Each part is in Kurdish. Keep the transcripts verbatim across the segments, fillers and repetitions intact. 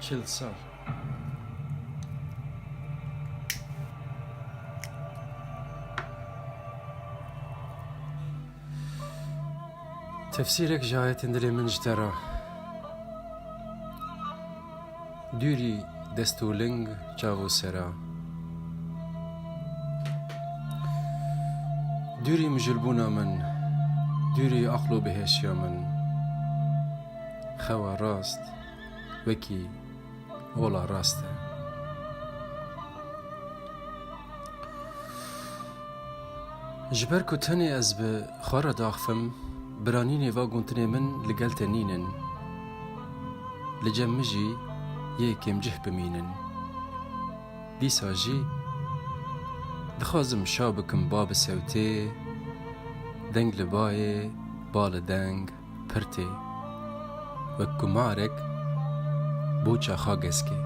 Çil sal. Tefsîrek ji ayetên dilê min ji te re. Dûrî dest û ling, çav û sera. Dûrî mijûlbûna min, dûrî aql û bihêşiya min. Xewa rast wekî ola rast e. Ji ber ku tenê ez bi xwe re diaxivim, biranînê va guntinê min li gel te nînin. Li cem min jî yê kêmcih bimînin. Dîsa jî dixwazim şa bikim ba bi sewtê, deng li bayê, ba li deng, pirtê. Wek ku marek bo çaxa geskê.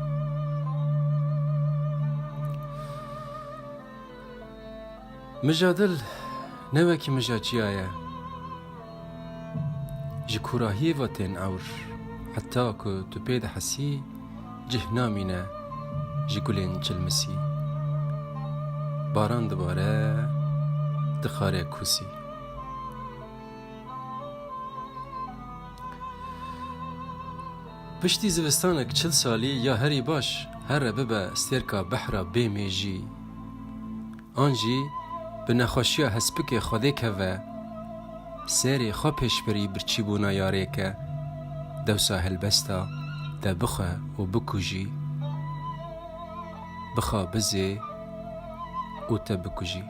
Mija dil ne wekî mija çiya ye. Ji kûrahiyê ve tên ewr, heta ku tu pê dihesî, cih namîne ji gulên çilmisî. Baran dibare, dixare kûsî. Piştî zivistanek çil salî ya herî baş here bibe stêrka behra bê mêjî. An jî bi nexweşiya hespikê Xwedê keve, serê xwe pêşberî birçîbûna yarê ke, dewsa helbesta te bixwe û bikujî, bixabizê û te bikujî.